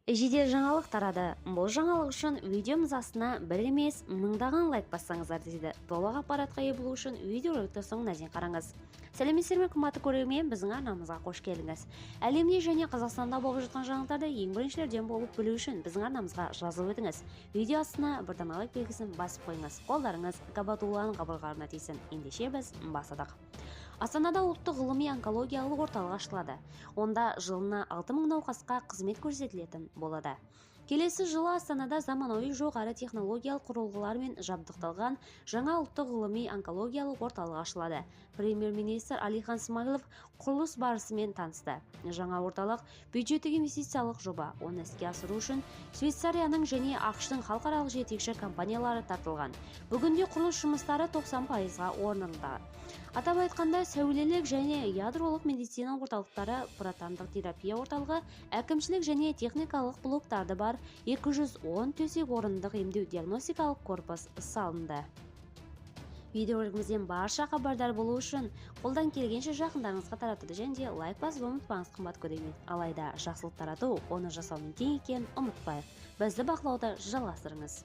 Жедел жаңалық тарады. Бұл жаңалық үшін видеомыз астына бір емес, мыңдаған лайк бассаңыздар дейді. Толық ақпаратқа ие болу үшін видеороликті соңына дейін қараңыз. Сәлеметсіздер ме, қымбатты көрермен, біздің арнамызға қош келдіңіз. Әлемде және Қазақстанда болып жатқан жаңалықтарды ең біріншілерден болып білу үшін біздің арнамызға жазылып өтіңіз. Видео астына бір дана лайк белгісін басып қойыңыз. Қолдарыңыз Габадулланың қабырғаларына тисін. Ендеше біз бастадық. Астанада ұлттық ғылыми онкологиялық орталық ашылады. Онда жылына 6000 науқасқа қызмет көрсетілетін болады. Келесі жылы Астанада заманауи жоғары технологиялық құрылғылармен жабдықталған жаңа ұлттық ғылыми онкологиялық орталық ашылады. Премьер-министр Алихан Смайлов құрылыс барысымен танысты. Жаңа орталық бюджеттік инвестициялық жоба. Оны іске асыру үшін Швейцарияның және АҚШ-тың халықаралық жетекші компаниялары тартылған. Бүгінде құрылыс жұмыстары 90%-ға орындалды. Атап айтқанда, сәулелік және ядролық медицина орталықтары, протондық терапия орталығы, әкімшілік және техникалық блоктарды бар 210 төсек орындық емдеу диагностикалық корпус салынды. Видеоролигімізден барша хабардар болу үшін қолдан келгенше жақындарыңызға таратуды және де лайк басуды ұмытпаңыз, қымбат көрермен. Алайда жақсылық тарату оны жасаумен тең екенін ұмытпайық. Бізді бақылауды жалғастырыңыз.